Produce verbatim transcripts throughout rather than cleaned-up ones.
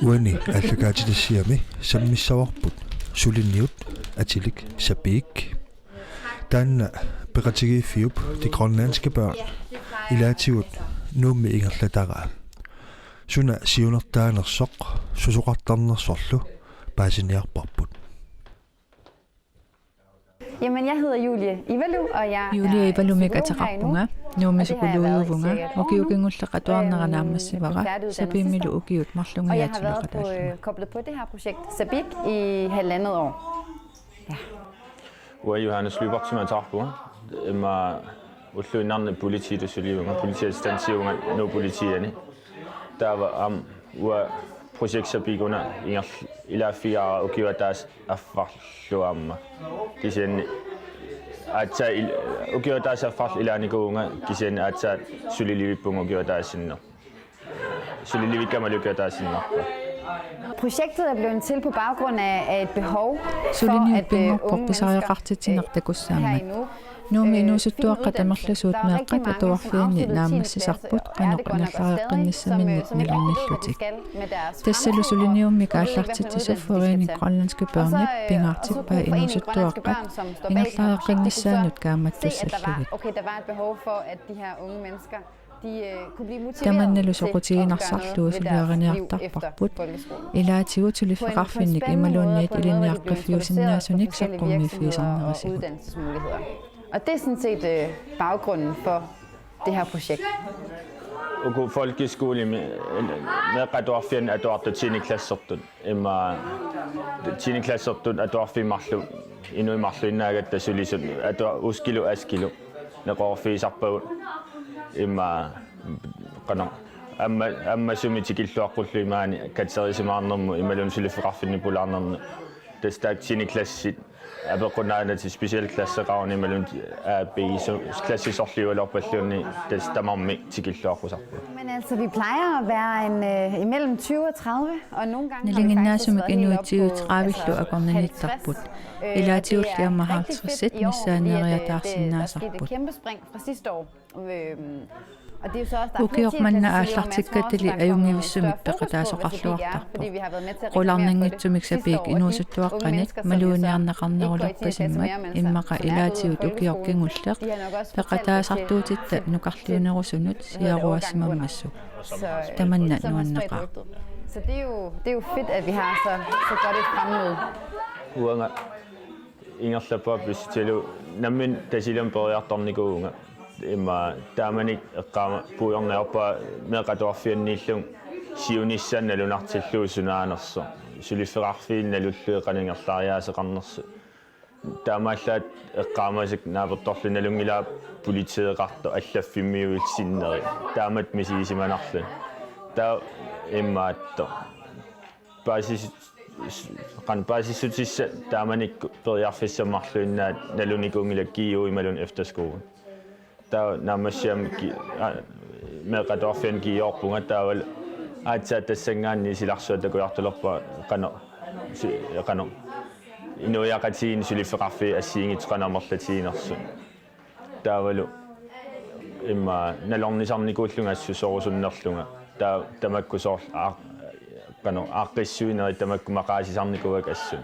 Uani aallakaatitassiami sammissavarput suliniut atilik Sapiik. Taanna peqatigiiffiup De Grønlandske Børn ilaatigut Nuummi ingerlataraa. Suna siunertaanersoq susoqartarnersorlu paasiniarparput. Jamen, jeg hedder Julie Ivalu, og jeg Julia er Ivalumik psykolog her i Nuuk, ateqarpunga, Nuummi og det har jeg været i sukulujuvunga, cirka et år nu. Ukiut kingulliit Øh, atuarnera jeg naammassivara, færdiguddannet sidste Sapiimmilu år, ukiut og jeg har været på, marlungiaatsuleqataallunga. Øh, koblet på det her projekt, Sabik, i halvandet år. Uanga Johannes Lyberthimik ateqarpunga, immaqa ulluinnarni politiitut sulivunga, politiassistenttiuvunga Nuup Politiani. Taava aamma uanga projekti Sapiik una ingerl-, ilaaffigaara ukiup ataaseq affarlu aamma. Kisianni aatsaat il-, ukiup ataaseq affarlu ilaanikuuvunga, kisianni aatsaat sulilivippunga ukiup ataaseq sinnerlugu. Sulilivikkama ukiup ataaseq sinnerlugu. Projektet er blevet til på baggrund af, af et behov for, Suliniut at øh, pinngorpoq unge mennesker pisariaqartitsineq øh, her i takussaammat. Nuuk Nuummi øh, fik en inuusuttuaqqat uddannelse. amerlasuut Der er rigtig meeqqat mange, som atuarfianni afsluttede tiende klasse naammassisarput og er qanoq det godt nok og stadig, som, øh, som ikke ved, hvad de ingerlareqqinnissaminnik skal med deres Tassalu fremtid, suliniummik og ikke ved, hvilken aallartitsisup uddannelse de skal forening tage. Grønlandske Og så, Børnip øh, og så kunne pingaartippaa Foreningen Grønlandske inuusuttuaqqat Børn, som står bag det her projekt, de kunne så ingerlareqqinnissaannut se, at der var, kaammattussallugit. Okay, der var et behov for, at de her unge mennesker, de øh, kunne blive motiveret Tamannalu til at gøre noget ved deres liv soqutiginarsallugu efter suliarineartarparput. folkeskolen. Ilaatigut På en, på en suliffeqarfinnik spændende måde, imaluunniit på en måde, hvor de blev introduceret for forskellige virksomheder og ilinniaqqiffiusinnaasunik saqqummiiffigisarnerisigut. uddannelsesmuligheder. Og det er sådan set øh, baggrunden for det her projekt. Uku folkeskolimi meeqqat atuarfianni atuartut tiende klassertut. Immaqa tiende klassertut atuarfiit marluk inuit marluinnaagatta sulisut atua-, uskilu askilu neqeroorfigisarpagut. Immaqa qanoq amma-, ammasumik tikilluaqqullugu maani katerisimaarnermut imaluunniit suliffeqarfinni pulaarnermut. Tassa taakku tiende klassit apeqqunaanatik specielt klasseqaruni imaluunniit A B su-, klassit sorliugaluarpalluunniit tassa tamarmik tikilluaqqusarput. Men altså, vi plejer at være en, øh, imellem tyve og tredive, og nogle gange har vi faktisk Nalinginnaasumik været helt inuit op på tyve tredive-llu halvtreds. akornanniittarput. Øh, og det Ilaatigut er aamma rigtig fedt halvtredsit i år, fordi at, øh, det, der er sket missaaniariataarsinnaasarput. Et kæmpe spring fra sidste år. Øhm, og det er jo så også, der er Ukioq flere ting, manna der sulliver med. Jeg tror også, aallartikkattali der er kommet ajunngivissumik større fokus på, hvad Sabik er, peqataasaqarluartarpoq. Fordi vi har været med til at reklamere for det Qularnanngitsumik sidste Sapiik år, og de unge inuusuttuaqqanik mennesker, som jo så malugeqqinniarneqarnerulerpasimmata, ikke går i tiende klasse mere, men som immaqa som er gået ud af ilaatigut ukioq folkeskolen, kingulleq de har nok også fortalt det til, peqataasartuutitta til nukarliunerusunut hvad hedder det, årgangen under. siaruaasimammata. Så, øh, Tamanna så er man spredt nuanneqaaq. rygtet. Så det er jo, det er jo fedt, at vi har så, så godt et fremmøde. Uanga ingerlappara pissutigalugu nammineq Tasiilami periartornikuuvunga. Immaqa taamani eqqaama puigorneq ajorpara meeqqat atuarfianniillunga siunissaq nalunartillugu sunaanersoq. Suliffeqarfiit nalullugu qanoq ingerlariaaseqarnersut. Taamaallaat eqqaamasakka naapertorlunga nalunngilara politeeqartoq allaffimmiuillu sinneri. Taamatut misigisimanarluni. Taava imaattoq. Paasis-, qanoq paasissutissat taamanikkut periarfissat marluinnaat nalunikuunngilakka G U imaluunniit efterskole. Taava naammassiami ki-, a-, meeqqat atuarfianni G U-rpunga taavalu aatsaat tassanngaanniit silarsuaq takujartulerpara qanoq si-, qanoq inuiaqatigiinni suliffeqarfiit assigiinngitsut qanoq amerlatiginersut. Taavalu immaqa nalornisarnikuullunga assut sorusunnerlunga. Taava tamakku soorlu aaq-, qanoq aaqqissuinerit tamakku maqaasisarnikuuakka assut.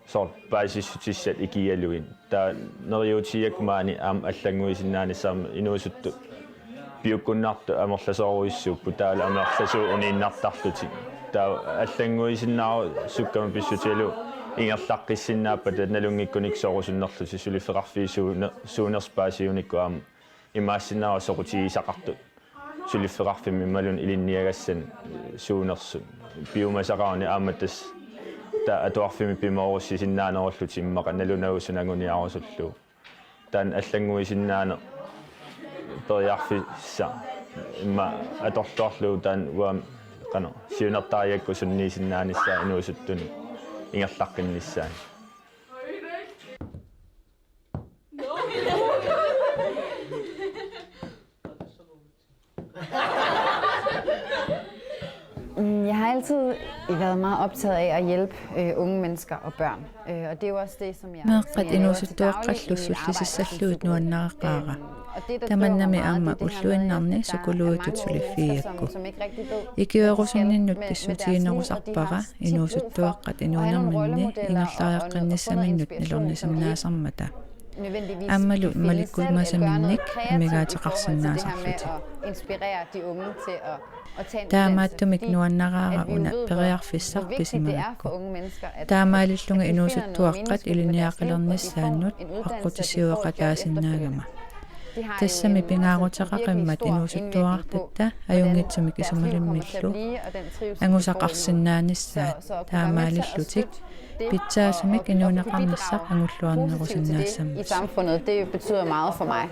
Soorlu paasissutissat ikialuit. Taava neriuutigigakku maani aamma allannguisinnaanissamut inuusuttut piukkunnartut amerlasoorujussuupput taavalu amerlasuut uniinnartarlutik. Taava allannguisinnaaruit sukkama pissutigalugu ingerlaqqissinnaappata nalunngikkunik sorusunnerlutik suliffeqarfiit suune-, suunersut paasiunikku aamma imaassinnaavoq soqutigisaqartut. Suliffeqarfimmi imaluunniit ilinniagassanni suunersut. Piumasaqaruni aamma tassa taava atuarfimmi pimoorussisinnaanerullutik immaqa nalunagu suna anguniarusullugu. Taanna allannguisinnaaneq periarfissaq immaqa atorluarlugu taanna uanga qanoq siunertarigakku sunniisinnaanissaa inuusuttunik ingerlaqqinnissaanut. Mm, jeg har altid været meget optaget af at hjælpe øh, unge mennesker og børn. Øh, og det er jo også det, som jeg, som Meeqqat jeg laver til daglig i inuusuttuaqqallu mit arbejde som sullisissallugit psykolog. Nuanneqaara. Øhm, Tamannami aamma ulluinnarni psykologitut suliffigigakkit. Ikiuerusunninnut pissutiginerusarpara inuusuttuaqqat inuunerminni ingerlariaqqinnissaminnut nalornisinnaasarmata. Aammalu malikkumasaminnik amigaateqarsinnaasarlutik. Taamaattumik nuannaraara una periarfissaq pisimagakku. Taamaalillunga inuusuttuaqqat ilinniaqilernissaannut aqqutissiueqataasinnaagama. Tassami pingaaruteqaqimmat inuusuttuarartatta ajunngitsumik isumalimmillu angusaqarsinnaanissaat taamaalillutik pitsaasumik inuuneqarnissaq angulluarnerusinnaassammata. Samfundet, det betyder meget for mig.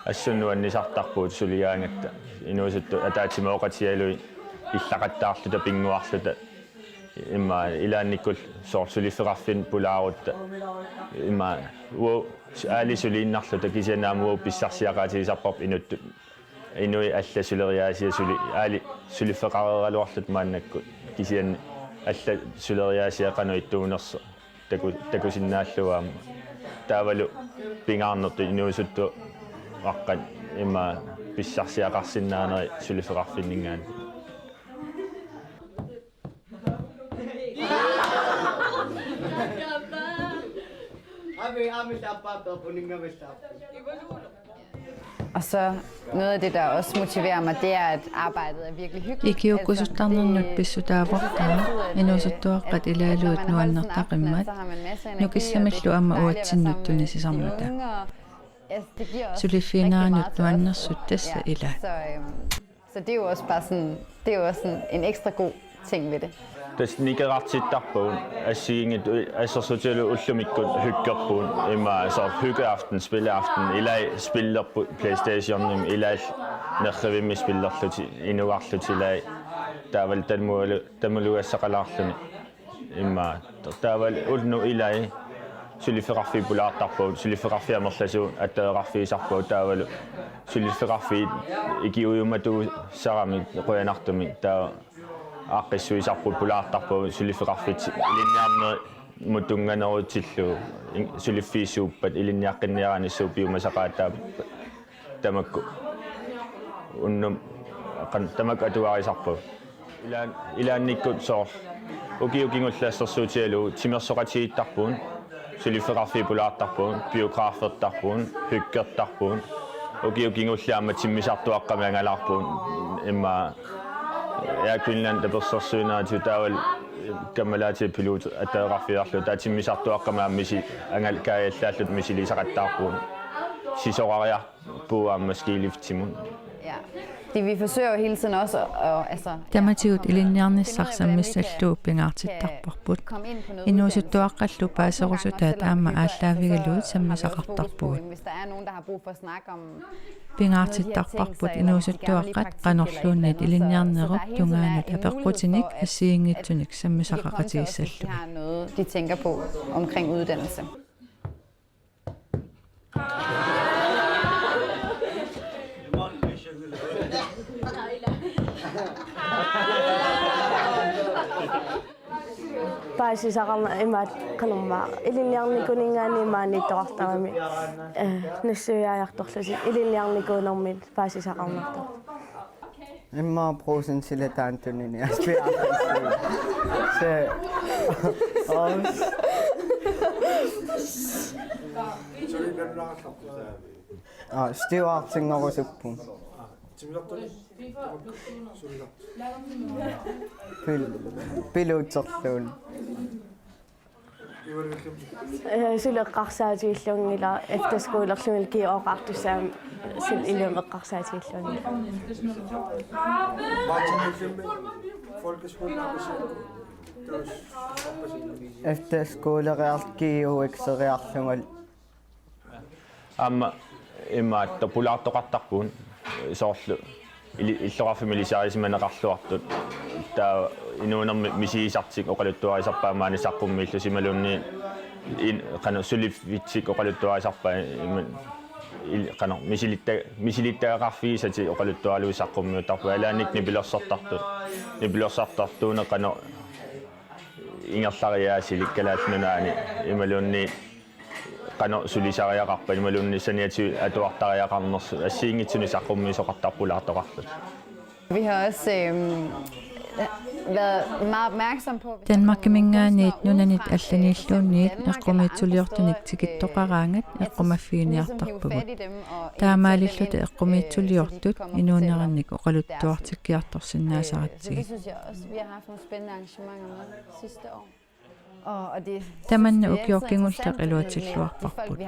Assut nuannisartarpugut suligaangatta inuusuttut ataatsimooqatigalugit illaqattaarluta pinnguarluta immaqa ilaannikkut soorlu suliffeqarfinni pulaarutta immaqa uagut aali suliinnarluta kisianni aamma uagut pissarsiaqaatigisarparput inuttut inuit allat suleriaasia suli aali suliffeqareeraluarluta maannakkut kisianni allat suleriaasia qanoq ittuunersoq taku takusinnaallugu aamma taavalu pingaarnertut inuusuttuaqqat immaqa pissarsiaqarsinnaanerit suliffeqarfinninngaanniit. Og så noget af det, der også motiverer mig, det er, at arbejdet er virkelig hyggeligt. Ikiukkusuttarnermut pissutaavarpara inuusuttuaqqat ilaaluit nuannertaqimmat nukissamillu aamma uatsinnut tunisisarmata. Suliffigineranut nuannersut tassa ilaat. Så det er jo også bare sådan, det er jo også sådan en ekstra god ting ved det. Tassa nikerartittarpagut assigiinngitsut assersuutigalugu ullumikkut hyggerpugut immaqa soorlu hyggeaften spilleaften ilai spillerput PlayStationimi ilai nerrivimmi spillerlutik inugarlutik ilai taavalu tamualu tamalugassaqalaarluni immaqa taavalu unnuk ilai suliffeqarfiit pulaartarpagut suliffeqarfiit amerlasuut attaveqarfigisarpagut taavalu suliffeqarfiit ikiujummatuussaramik qujanartumik taava aaqqissuisarput pulaartarpagut suliffeqarfiit ilinniarnerimut tunnganerutillugu suliffiit suuppat ilinniaqqinniaraanni suut piumasaqaataappat tamakku unnuk tamakku atugarisarpagut ilaannikkut soorlu ukiut kingulliit assersuutigalugu timersoqatigiittarpugut suliffeqarfiit pulaartarpugut biografertarpugut hyggertarpugut ukiut kingulliit aamma timmisartuaqqamik angalaarpugut immaqa Air Greenland tapersersuineratigut taavalu kammalaatiga pilotit attaveqarfigiarlugu taava timmisartuaqqamik aamma misi angal kaajallaalluta misilisaqattaarpugut sisorariarpugut aamma skiliftimut. Ja. Det vi forsøger jo hele tiden også at, altså, Tamatigut ilinniarnissaq sammissallugu pingaartittarparput. Inuusuttuaqqallu paaserusutaat aamma aallaavigalugit sammisaqartarpugut. Pingaartittarparput inuusuttuaqqat qanorluunniit ilinniarnerup tungaanut apeqqutinik assigiinngitsunik sammisaqaqatigissallugit. De tænker på omkring uddannelse. Paasisaqarna imaat qanormaa ilinniarnikuninngaanniit maaniittoqartarami eh nassuiaajartorlusi ilinniarnikuunermit paasisaqarnartoq. Immaqa Brugsen silataantunini aspiaartasi. Se. Os. Ah, stivartinngorusuppu. Pil piluutserluun. Suleqqarsaatigilluunngilaq efterskolerlunil kioqartussaam sil ilium eqqarsaatigilluunngilaq. Efterskoleriarlunga kiuikseriarlunga. Aamma imaattoq pulaartoqartarpugut soorlu illoqarfimmi ilisarisimaneqarluartut taava inuunermi misigisartik oqaluttuarisarpaat maani saqqummiillusi imaluunniit qanoq suliffitsik oqaluttuarisarpaat qanoq misilitta misilittagaqarfigisatik oqaluttuaralugu saqqummiuttarpaat ilaannikkut nipilersortartut nipilersortartuuneq qanoq ingerlariaasilik Kalaallit Nunaanni imaluunniit Qanoq sulisariaqarpat imaluunniit saniatigut atuartariaqarnersut assigiinngitsunik saqqummiisoqartarput pulaartoqarlutik. Vi har også øhm, været meget opmærksom på, hvis der kommer nogle Danmarkiminngaanniit kunstnere nunanit udefra, øh, allaniilluunniit som heller ikke er eqqumitsiliortunik anerkendt, øh, tikittoqaraangat at de ligesom hiver fat i eqqumaffiginiartarpugut. Dem og, øh, tager dem ind. Taamaalilluta eqqumiitsuliortut inuunerannik oqaluttuartikkiartorsinnaasaratsigit. Øh, så det synes jeg også, vi har haft nogle spændende arrangementer med sidste år. Tamanna ukioq kingulleq iluatsilluarparput.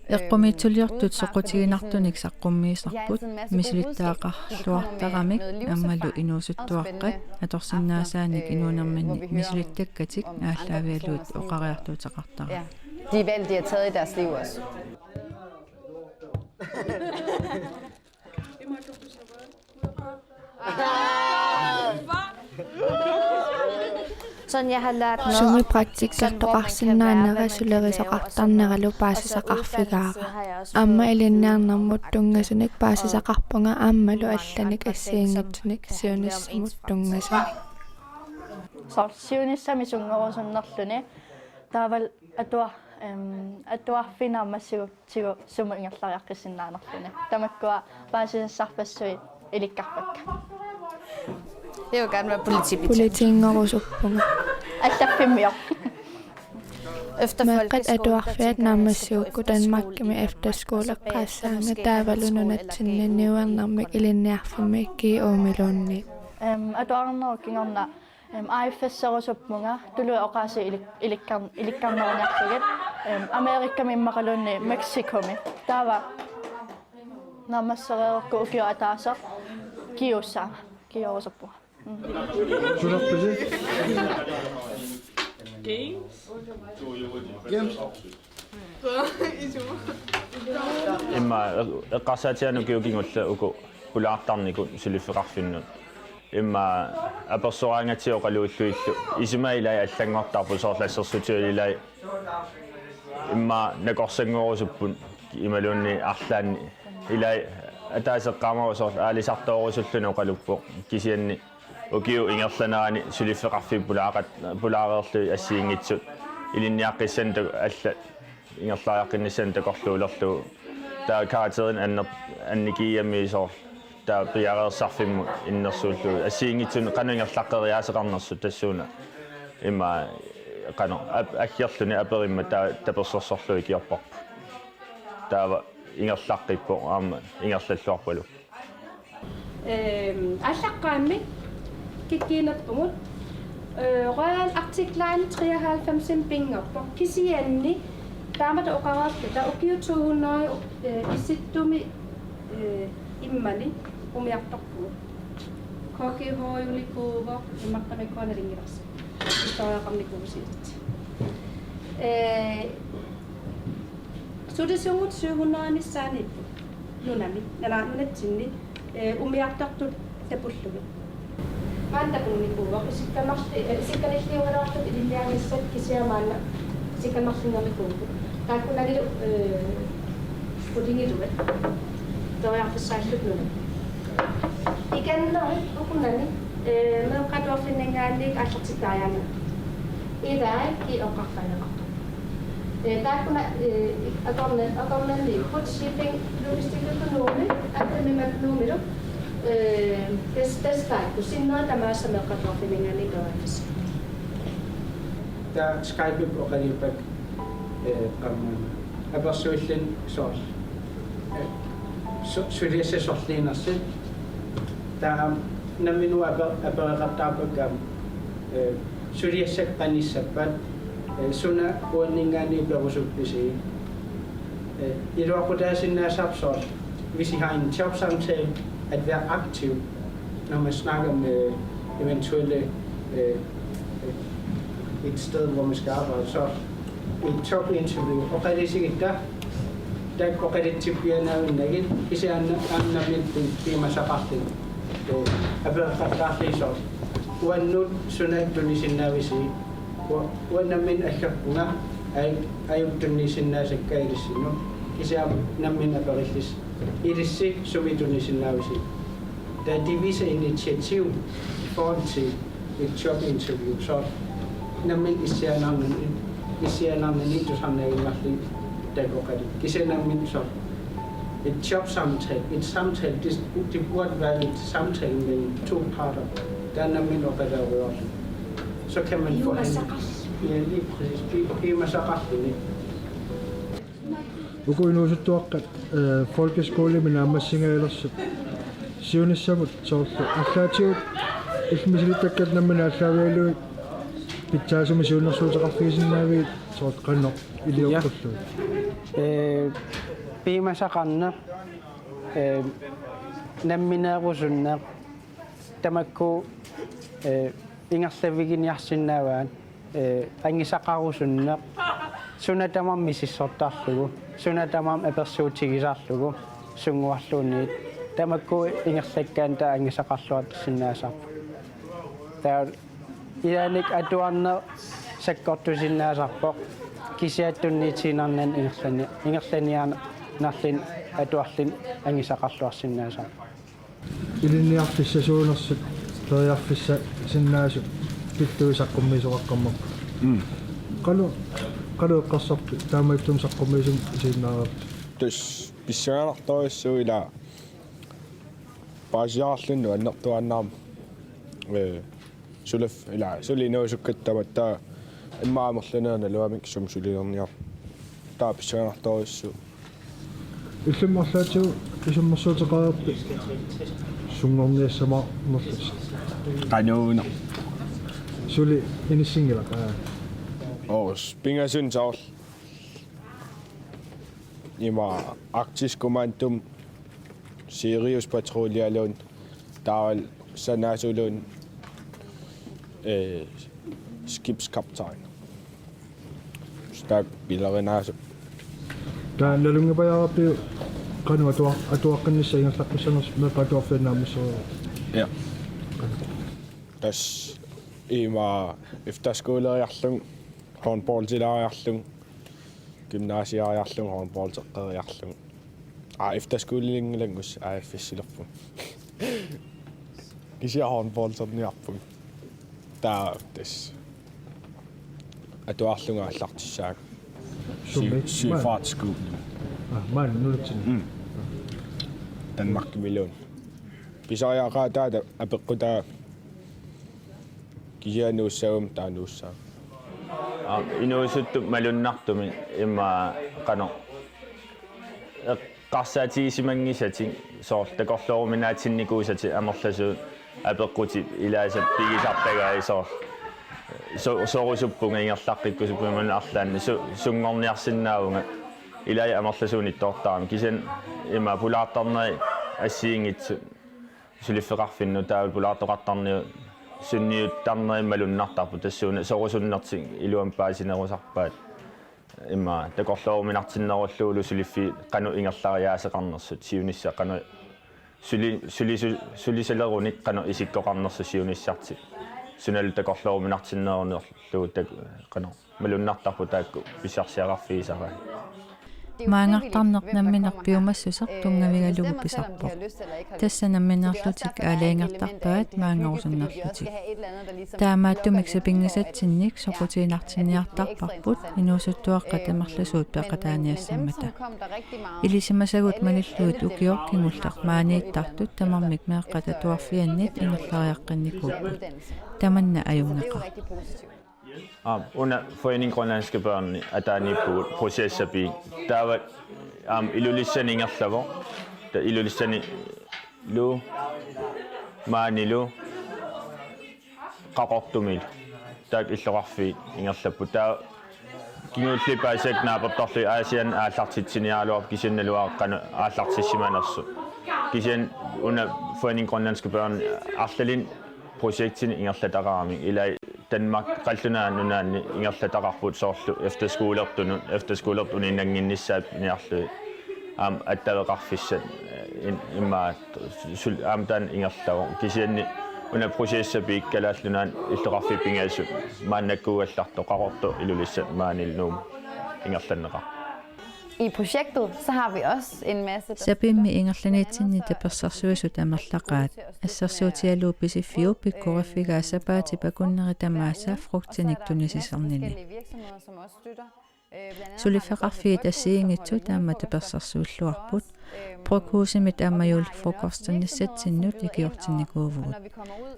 Eqqumiitsuliortut soqutiginartunik saqqummiisarput misilittagaqarluartaramik aammalu inuusuttuaqqat atorsinnaasaanik inuunerminni misilittakkatik aallaavigalugit oqariartuuteqartaraat. De valg, de har taget i deres liv også. Sådan, jeg har lært noget. Sumi praktikkertoqarsinnaanera sulerisaqartarneralu paasisaqarfigaara. Aamma ilinniarnermut tunngasunik paasisaqarpunga aammalu allanik assigiinngitsunik siunissamut tunngasunik. Soorlu siunissami sunngorusunnerluni taavalu atua-, øhm, atuarfik naammassigut tigu sumut ingerlariaqqissinnaanerluni. Tamakkua paasisassarpassuit ilikkarpakka. Jeg vil gerne være politibetjent. Politiinngorusuppunga. Allaffimmior. Meeqqat atuarfiat naammassigukku Danmarkimi efterskole eqqaassaanga taavalu nunatsinni niuernermik ilinniarfimmi G U-miluunniit. Øhm, atuarnerup kingorna Øhm, A F S-erusuppunga tuluit oqaasii ilik-, ilikkar-, ilikkarneruniarlugit. Øhm, Amerikami immaqaluunniit Mexicomi. Taava naammassereerukku ukioq ataaseq G U-ssaanga. G U-rusuppunga. Mm. Games. Immaqa eqqarsaatigaanni ukiut kingulliit uku pulaartarnikut suliffeqarfinnut. Immaqa apersoraangatsigu oqaluullugillu isumaga ilai allanngortarput soorlu assersuutigalugu ilai immaqa nakorsanngorusupput imaluunniit arlaanni ilai ataaseq eqqaamavara soorlu aalisartoorusulluni oqaluppoq kisianni ukiup ingerlanerani suliffeqarfiit pulaaqat-, pulaareerlugit assigiinngitsut ilinniaqqissanik ta-, allat ingerlariaqqinnissaannut takorluulerlugu. Taava karakterinik anner-, annikigigamigit soorlu taava piareersarfimmut innersuullugu. Assigiinngitsunik qanoq ingerlaqqeriaaseqarnersut tassuuna. Immaqa qanoq ap-, aggerluni aperimmat taava tapersersorlugu ikiorparput. Taava ingerlaqqippoq aamma ingerlalluarpalu. Øhm, aallaqqaammik kikkuunerpugut, øh, Royal Arctic Line treoghalvfems binngorpoq. Kisianni taamatut oqareerluta ukiut to hundrede, øh, Issittumi, øh, immani umiartorpugut. K G H-unikuuvoq, imaqqamikkuana lingilarsi. Historiaqarnikuusiit. Øh, sulisugut syv hundrede missaaniipput. Nunami, nala nunatsinni, øh, umiartortut tapullugit. Maanna takunikuuvoq, isikkamarli-, øh, isikkanilliugaluarlutik ilinniagissat kisianni maanna isikkamarlinnernikuupput. Taakkunanilu, øh, putingiluat. Toriarfissaallutik nunat. Ikannerit ukunani, øh, meeqqat atuarfinninngaanniit aallartittariaqarput. Ilai ki oqarfariaqarput. Øh, taakkuna, øh, akornan-, akornanniipput shipping logistikkikkut Nuummi, Aqqamimaat Nuummilu, øh, tassa, tassa taakku sinnera tamaasa meeqqat atuarfinninngaanniit toriarfissat. Taava Skypep oqaluuppakka, øh, qaammammut. Apersuilluni soorlu. Øh, su-, suliassat sorliinersut. Taava nammineq ape-, apereqattaarpakka aamma, øh, suliassat qanissappat, øh, suna uanninngaanniit perusuppisi. Øh, iluaqutaasinnaasarput soorlu. Hvis I har en jobsamtale, at være aktiv, når man snakker med eventuelle, øh, øh, et sted, hvor man skal arbejde, så et jobinterview. Oqaluusigit taakku oqalutsippiannaavinnagit kisianni aamma nammineq piumasaqarluni. Øh, apereqattaarluni soorlu. Uannut suna tunisinnaavisi? Ua-, uanga nammineq aggerpunga, aj-, ajunngisinnaasakka ilissinnut. Kisianni nammineq aperillusi. Ilissi sumi tunisinnaavisi? Der er diverse initiativ i forhold til et jobinterview, så nammineq issiaanaarnani Kisianni tusarnaannginnarli takoqatik. Kisianni soorlu et jobsamtale, et samtale, det, det burde være et samtale mellem to parter. Taanna nammineq oqaluuseqarlugu. Så kan man få en... Piumasaqarluni. Ja, lige præcis. Pi-, piumasaqarluni. Uku inuusuttuaqqat, øh, folkeskolemi naammassigaalersut siunissamut soorlu arlaatigut illit misilittakkat nammineq aallaavigalugit pitsaasumik siunnersuuteqarfigisinnaavigit soorlu qanoq iliuuqqullugit? Øh, piumasaqarneq, øh, nammineerusunneq, tamakku, øh, ingerlaviginiarsinnaavaat, øh, angisaqarusunneq, suna tamarmi misissortarlugu, suna tamarmi apersuutigisarlugu, sunnguarluunniit, tamakku ingerlakkaanni taava angisaqarluarsinnaasarpoq. Taava ilaanni atuarneq sakkortusinnaasarpoq, kisianni tunniutiinnarnani ingerlani-, ingerlaniarnerluni atuarluni angisaqarluarsinnaasarpoq. Ilinniarfissasuunersut periarfissasinnaasut pillugit saqqummiisoqaqqammerput. Mm. Qanoq, qanoq eqqarsarpit taamaattumik saqqummiisumik isiginnaareerpit? Tassa pissanganartorujussuuvoq ilaa paasiarluni annertuaannarmat, øh, sulif-, ilaa, suli inuusukkatta tamatta immaqa amerlanerit naluamik sumi sulilerniarlugu. Taava pissanganartorujussuuvoq. Illimmi arlaatigut isummersuuteqareerpit sunngorniassamaarnerlutit? Qanoq una. Suli inissinngilaq, aa. Oos, pingasunngilaq. Ima Arktisk Kommando, Sirius Patruljeluunniit, taavalu sanaasuluunniit, øh, skibskaptajn. Stærk bilerinaasu. Taava nalunngipajaarpiuk qanoq atua-, atuaqqinnissaq ingerlaqqissanersoq meeqqat atuarfianni naammassereerput? Ja. Tassa ima efterskoleriarlugu, håndboldilaariarlugu, gymnasiariarlugu, håndboldeqqeriarlugu. Aa, efterskolelinngilangus A F S-ilerpunga. Kisianni håndbolderniarpunga. Taava tassa atuarlunga aallartissaanga. Sumi? Sø-, søfartsskole. Aa, maani nunatsinni. Mm. Danmarkimiluunniit. Pisariaqartoq taava apeqqutaa kisianni nuussaguma taava nuussaanga. Aa, inuusuttut malunnartumik immaqa qanoq eqqarsaatigisimanngitsoq soorlu takorlooruminaatsinnikuusatik amerlasuut apeqqutit ilaasa pigisartagaat soorlu so-, sorusuppunga ingerlaqqikkusuppunga imaluunniit arlaanni su-, sunngorniarsinnaavunga ilai amerlasuunittoortarami kisianni ima pulaartarnerit assigiinngitsut suliffeqarfinnut taavalu pulaartoqartarniut sunniuttarnerit malunnartarput tassuuna sorusunnertik iluamik paasinerusarpaat. Ima takorlooruminartinnerullugulu suliffiit qanoq ingerlariaaseqarnersut siunissaq qanoq suli-, sulisu-, sulisalerunik qanoq isikkoqarnersut siunissartik. Sunalu takorlooruminartinnerunerlugu tak-, qanoq malunnartarput taakku pissarsiaqarfigisaraat. Maangartarneq nammineq piumassuseq tunngavigalugu pisarpoq. Tassa nammineerlutik aalajangertarpaat maangarusunnerlutik. Taamaattumik sapinngisatsinnik soqutiginartinniartarparput inuusuttuaqqat amerlasuut peqataaniassammata. Ilisimasagut malillugit ukioq kingulleq maaniittartut tamarmik meeqqat atuarfiannit ingerlariaqqinnikuupput. Tamanna ajunngeqaaq. Aap, una Foreningen Grønlandske Børn ataaniippugut processapii. Taava aamma Ilulissani ingerlavoq. Taava Ilulissanilu maanilu Qaqortumilu. Taakku illoqarfiit ingerlapput. Taava kingulliit paasisakkut naapertorlugit Aasianni aallartitsiniaraluarput kisianni naluara qanoq aallartissimanersoq. Kisianni una Foreningen Grønlandske Børn arlalinni projektini ingerlataqaramik. Ilai Danmark qallunaat nunaanni ingerlataqarput soorlu efterskolertunut, efterskolertut uninnannginnissaat niarlugit. Aamma attaveqarfissat, eh, in-, immaqa sul-, aamma taanna ingerlavoq. Kisianni una processapii Kalaallit Nunaanni illoqarfiit pingasut maannakkuugallartoq Qaqortoq Ilulissat maanilu Nuummut ingerlanneqarpoq. I projektet, så har vi også en masse, der Sapiimmi ingerlaniitsinni tapersersuisut amerlaqaat. Assersuutigalugu Pisiffiup pikkoriffigaa sapaatip akunneri tamaasa frugtinik tunisisarnini. Forskellige virksomheder, som også støtter. Øh, blandt andet har vi Suliffeqarfiit assigiinngitsut aamma tapersersuilluarput. Brughusimit aamma julefrokostinissatsinnut ikiortinnikuuvugut.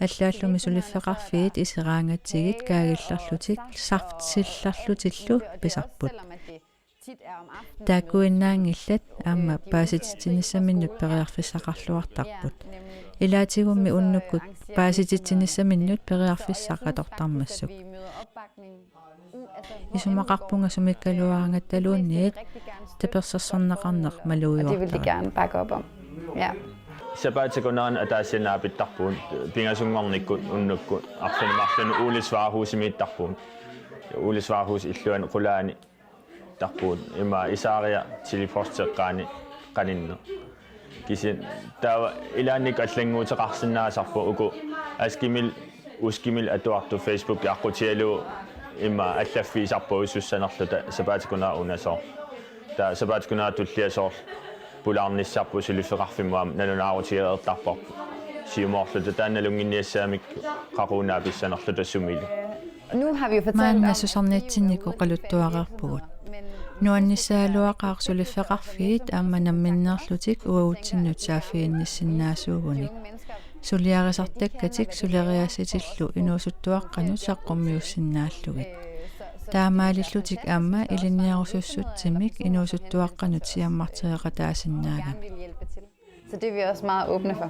Allaallumi suliffeqarfiit iseraangatsigit kaagillerlutik saftillerlutillu pisarput. Taakkuinnaanngillat aamma paasititsinissaminnut periarfissaqarluartarput. Ilaatigummi unnukkut paasititsinissaminnut periarfissaq atortarmassuk. Isumaqarpunga sumikkaluaraangattaluunniit tapersersorneqarneq. Og det vil de gerne bakke op om. Ja. Sapaatip akunnera ataasiinnaq aapittarpugut, pingasunngornikkut unnukkut arfineq-marlunut Oles Varehusimiittarpugut. Oles Varehus illuanni qulaani tarpugut, ima isaariaq Teleposteqqaani qaninneq. Kisianni taava ilaannikkut allannguuteqarsinnaasarput uku Askimil Uskimil atuartut Facebookimi aqqutigalugu ima allaffigisarput sussanerluta sapaatip akunnera una soorlu. Taava sapaatip akunnera tullia soorlu pulaarnissarput suliffeqarfimmut aamma nalunaarutigereertarparput. Siumoorluta taanna nalunnginniassagamikku qaqugu naapissanerluta sumilu. Nu har vi jo fortalt Maanna om susarniatsinnik oqaluttuareerpugut. Nuannissagaluaqaaq suliffeqarfiit aamma namminneerlutik uagutsinnut saaffiginnissinnaasuugunik. Suliarisartakkatik suleriaasitillu inuusuttuaqqanut saqqummiussinnaallugit. Taamaalillutik aamma ilinniarusussutsimik inuusuttuaqqanut siammartereqataasinnaagami. Så det er vi også meget åbne for.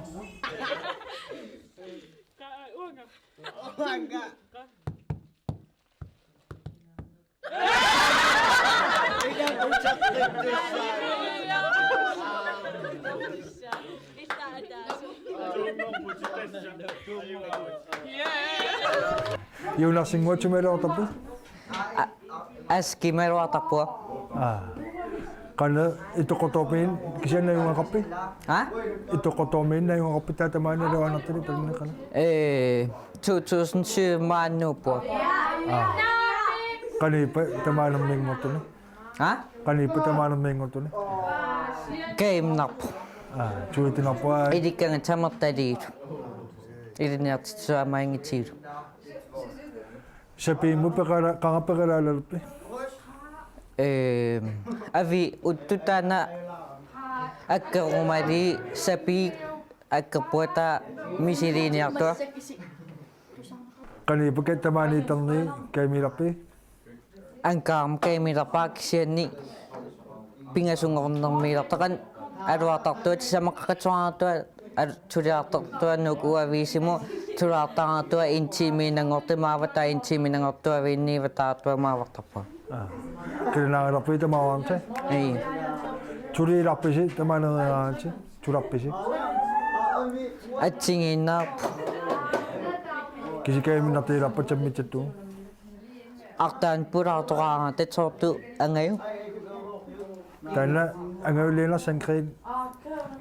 Jonas, imaluunniit sumiiluartarpit? Askimik iluartarpunga. Aa. Qanoq Ittoqqortoormiit kisianni najugaqarpit? Ha? Ittoqqortoormiit najugaqarpit, taava tamaani nalunaarutilik palunneqarna? Eh, to tusind syv maani nuuppunga. Aa. Qanoq ippa tamaani nammineq ingerlanersoq? Ha? Qanoq ippa tamaani nammineq ingerlanersoq? Kaiminarpu. Aa, tuitinarpaa. Ilikkagaq tamartaliit. Ilinniartitsisuummanngitsilu. Sapiimmut peqala-, qanga peqalaalerpit? Eh, avi uttut taanna akkerumali sapii akkerpuata misiliiniartua. Qanoq ippa tamaani ittarneri kaimiilerpit? Ankarm kaimiilerpara kisianni pingasunngornermiilertoq qanoq aluartartua sisamaqaqatsuarartua al-, suliartartua Nuuk Avisimut suliartartua en time inanngortimaava taava en time inanngortuaviinniiva taartua maavartarpunga. Aa. Qilanaarilerpit tamaavara? Ii. Suliilerpisi tamaani? Sulilerpisi? Atsigiinnaarpu. Kisianni kaimiinnartigilerpat sammisattugut? Artaan pulaartoqaraangat tatsartu angaju. Taanna angajulliinnarsiuk Sandgreen.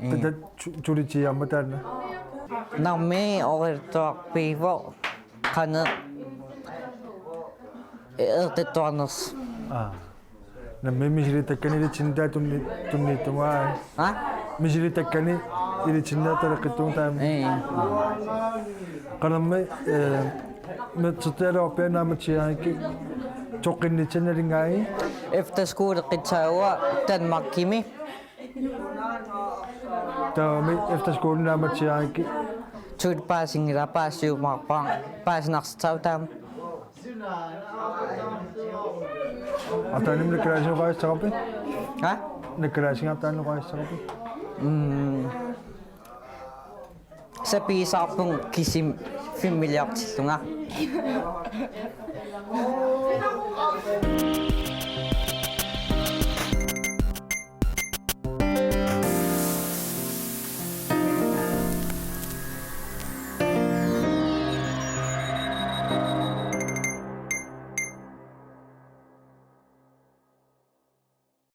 Ii. Taava su-, sulitigiarmat taanna? Nammi oqaluttuarpiavoq qanoq eertattuarnersoq. Aa. Nammi misilittakkani ilitsinni taava tunni-, tunniuttunga. Ha? Misilittakkani ilitsinni taleqqittugut taama. Ii. Qanormi, eh, metertialuarpia naammassigaangakkit toqqinnitsinni nalunngikkit? Efterskoleqissaanga Danmarkimi. Taavami efterskole naammassigaangakkit? Suli paasinngilaq, paasiumaarpara, paasinarsissaaq taama. Artaanimi Nikolajsimut oqaasissaqarpit? Ha? Nikolajsimut artaanut oqaasissaqarpit? Mm. Sapiisaarpunga kisimi filmiliortillunga.